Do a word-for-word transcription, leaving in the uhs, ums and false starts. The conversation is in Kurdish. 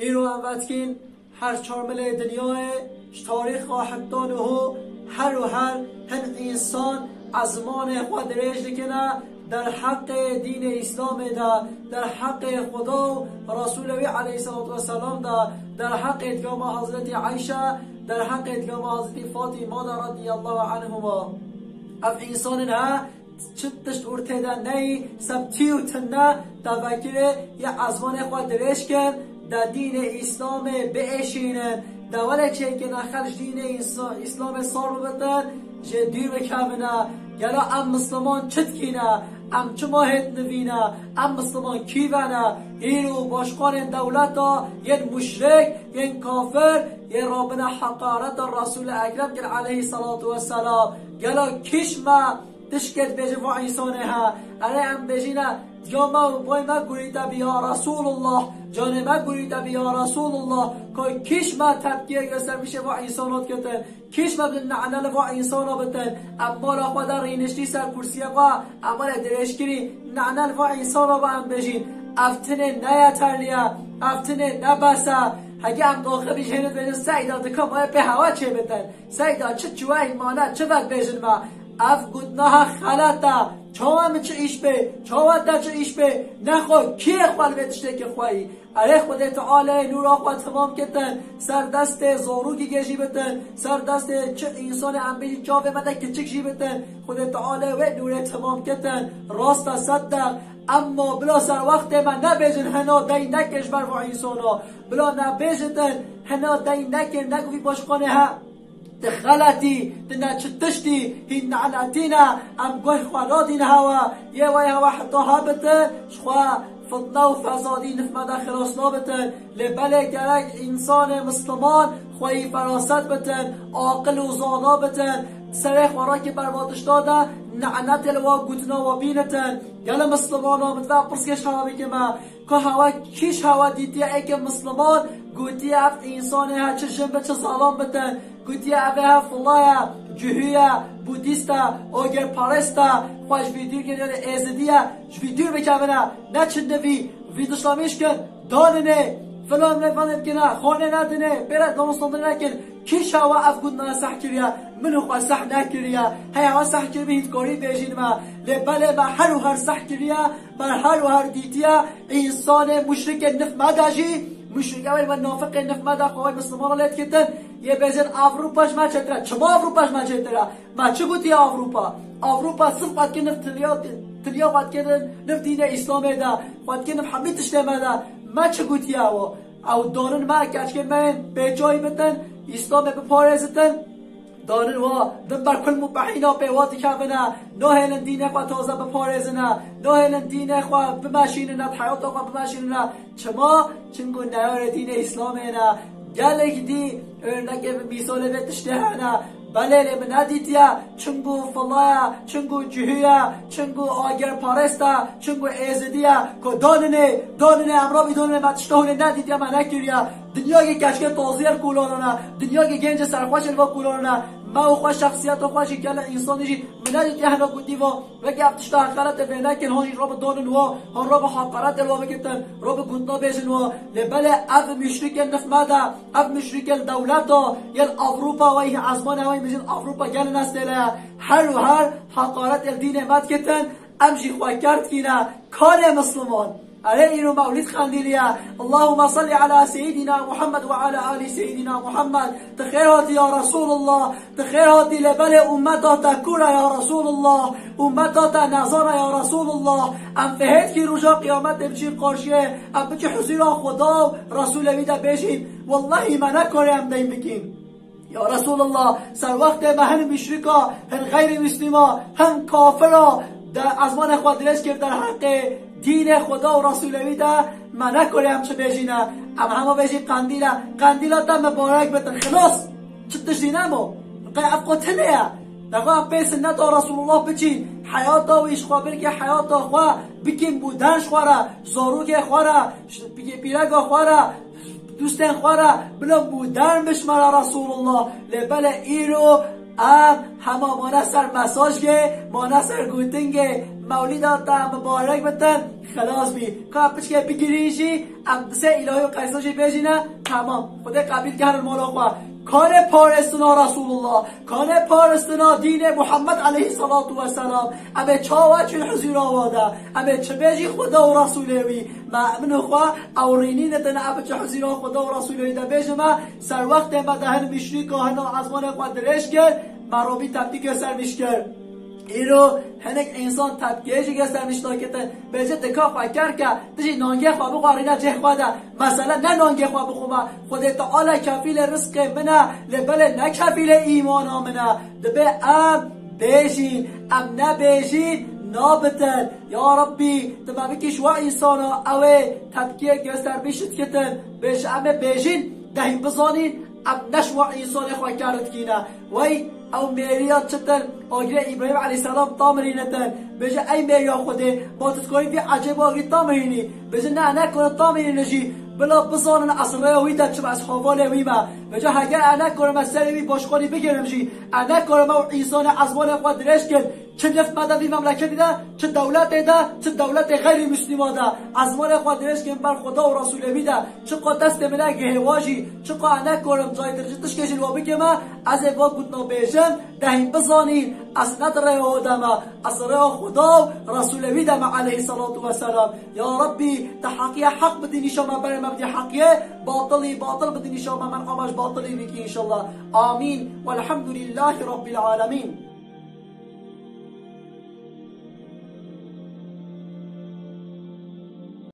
Îro em vetkîn her çar milê dinyayê, ji tarîxa heta niho her û her hin însan ezmanê xwe dirêj dikine derheqê dînê Îslamê de, derheqê Xuda û Resûlê wî aleyhisselatu vesselam de, derheqê dika me Hezretî Eyşe, derheqê dika me Hezretî Fatîma de radiyallahu anhuma. Ev însanên he çi tişt ortê de neyî, sebtî û tine tevekirê yê ezmanê xwe dirêj kin, de dînê Îslamê biêşînin, de wele çêkine xelk ji dînê Îsa-, Îslamê sar bibitin, jê dûr bikevine. Gelo em Misliman çi dikîne? Em çima hêt nivîne? Em Misliman kî ve ne? Îro başkanên dewleta yên muşrik, yên kafir, yên rabine heqareta Resûlê Ekrem kir aleyhisselatu vesselam. Gelo kîş me tişkê dibêje va însanê he? Erê em bêjîne, diya me û boy me gurîte bî ya Resulullah, canê me gurîte bî ya Resulullah. Ko kîş me tepkiyê göstermişê va însana dikitin? Kîş me bi nane li va însana bitin? Em mala xwe de rîniştî ser kursiyê xwe, em were dirêjkirî nane li va însana ve em bêjîn. Ev tinê ne yeterliye, ev tinê ne bes e. Heke em doxibî jê dibêjin, Seyda dika mayê pê hewa çê bitin. Seyda çi çiweyî mane, çi vedbêjin me? Ev gotnaha xelet e. Çawa min çi îş bê? Çawa te çi îş bê? Nexwe kî yê xwe li vê tiştê kir xweyî? Erê Xwedê Teala yê nûra xwe temam kitin. Ser destê zarokî jî bitin. Ser destê çi însanê em bêjî çavê me de kiçik jî bitin. Xwedê Teala wê nûrê temam kitin. Rast e sed deq. Emma bila ser wextê me nebêjin hena dey nekir ji ber va însana. Bila nebêjitin hena dey nekir, negovî başkanê he. Ti xeletî, ti ne çi tiştî, hîn neletî ne, em guh xwe nadîn hewe, yê wey hewe heta hebite, ji xwe fitne û fesadî nifme de xilas nabitin. Lê belê gerek însanê misliman xweyî feraset bitin, aqil û zana bitin, serê xwe rakî bervatişta de neletê li wa gotina wa bînitin. Gelê mislimana min ve pirsgê ji hewe bikime. Ku hewa kîş hewa dîtiye êkê misliman, gotiye ev însanê he çi jin bi çi zalam bitin. Gotiye ev ê he fula ye, cuhî ye, budîst e, ogerperest e, xwe ji vî dûr girê êzidî ye, ji vî dûr bikevine, neçin di vî, vî dişlamîş kin, danine, filan ne fanê bikine, xanê nedine, bêre danûstandin nekin. Kîş hewa ev gotina seh kiriye, min û xwe seh nekiriye. Hey hewa seh kiribî hîn dikarî bêjîn me. Lê belê me her û her seh kiriye, me her û her dîtiye. Însanê muşrikê nif me de jî, muşrikê wê me nafiqê nif me de xwe wê mislimana lê dikitin. Yê bêjin Ewropa ji me çêtir e. Çima Ewropa ji me çêtir e? Me çi gotiye Ewropa? Ewropa sif xwe dikin nif tiliya, tiliya xwe dikin nif dînê Îslamê de. Xwe dikin nif hemî tiştê me de. Me çi gotiye ew? Ew danin me, keçkên me yên pêçayî bitin, Îslamê biparêzitin. Danin wa bin ber kul mubehîna pê wa dikevine, nahêlin dînê xwe taze biparêzine, nahêlin dînê xwe bimeşînine, di heyata xwe bimeşînine. Çima? Çimku neyarê dînê Îslamê ne. Gelek dî örnekê bi mîsalê vê tiştê hene. Belê lê min nedîtiye, çimku fila ye, çimku cuhî ye, çimku agerperest e, çimku êzidî ye. Ku danine, danine, em rabî danine, me tişta hûnê nedîtiye, me nekiriye. Dinyayê keçkê tazî el kolanane, dinyayê gencê serxweş el va kolanane. Me û xwe şexsiyeta xwe jî gelê însanî jî min nedîtiye hena gotî va. Weke ev tişta heqaretê vê nekin, han jî rabe danin wa, han rabe heqaretê wa bikitin, rabe gotina bêjin wa. Lê belê ev muşrikê nif me de, ev muşrikê li dewleta, yê li Ewropa, wey hî ezmanê wey mijin Ewropa gelin estêle. Her û her heqaretê li dînê me dikitin, em jî xwe ker dikîne. Karê Misliman. Erê îro mewlîd qendîlî ye. Allahumma salli ala seyyidina Muhammed ve ala ali seyyidina Muhammed. Ti xêr hatî ya Resulullah. Ti xêr hatî lê belê ummeta te kûr e ya Resulullah. Ummeta te nezan e ya Resulullah. Em fihêt kî roja qiyametê biçîn qarşiyê. Em biçî huzûra Xuda û Resulê wî de bêjîn. Wellahî me nekarê em deyn bikîn. Ya Resulallah, ser wextê me hin müşrika, hin xeyrî muslima, hin kafira de ezmanê xwe dirêj kir derheqê dînê Xuda û Resulê wî de me nekarî em çi bêjîne. Em hema bêjî qendîl e, qendîla te mibarek bitin. Xilas, çi tiştî nemo. Qey ev qo tine ye. Daxwe em pê sinneta Resulullah biçîn, heyata wî ji xwe birkê heyata xwe bikîn modern ji xwe re, zarokê xwe re, ji pîreka xwe re, dûstên xwe re, bila modern bişmara Resulullah. Lê belê îro em hema mane ser mesajgê, mane ser gotingê, Mewlîda te mibarek bitin, xelas bî. Ka piçke bigirî jî, em di sê îlahî û qeysa jî bêjîne, temam. Xwedê qebîl ke herin mala xwe. Kanê paristina Resulullah, kanê paristina dînê Muhammed aleyhissalatu vesselam. Em ê çawa çûn huzûra wa de? Em ê çi bêjî Xweda û Resulê wî? Me min û xwe ew rînî nedine, em biçin huzûra Xweda û Resulê wî de bêjime, ser wextê me de hin mîşrîka hina ezmanê xwe dirêj kir, me robî tepkî kir ser mîşkir. Îro hinek însan tepkê jî gester nişta kitin. Bêje dika xwe ker ke, tu jî nangê xwe bixwarîne cih xwe de. Mesele ne nangê xwe bixwime. Xwedê Teala kefîlê rizqê min e, lê belê ne kefîlê îmana min e. Dibe em bêjîn, em nebêjîn, nabitin. Ya Rabbî, tu me bikî ji we însana, ew ê tepkiyê göstermiş dikitin. Bêje em ê bêjîn, dehî bizanîn, em ne ji we însanê xwe ker dikîne. Wey, ew mêriya çitin, agirê Îbrahîm aleyhisselam tamirînitin. Bêje, ey mêriya Xwedê, ma tu dikarî vî ecêba agirî tamirînî? Bêje, ne, ne kore tamirîne jî. Bila bizanin ez rêya wî de çima ez havalê wî me. Bêje, heger e ne kore me serê wî başkanî bigirim jî. E ne kore me û însanê ezmanê xwe dirêj kin. Çi neft me de vî memleketî de, çi dewletê de, çi dewletê xeyrî muslîma de. Ezmanê xwe dirêj kin ber Xweda û Resulê wî de. Çiqa destê min e gihê wa jî, çiqa e ne korim cayê dirêj tişkê jî li wa bikeme, ez ê va gotina bêjim, dehî bizanîn, ez ne di rêya wa de me, ez rêya Xweda û Resulê wî de me aleyhissalatu vesselam. Ya Rabbî, te heqiye heq bidî nîşan me, berê me bidî heqiye, batilî batil bidî nîşan me, me qama ji batilî bikî înşallah. Amîn. Welhamdulillahî Rabbil alemîn.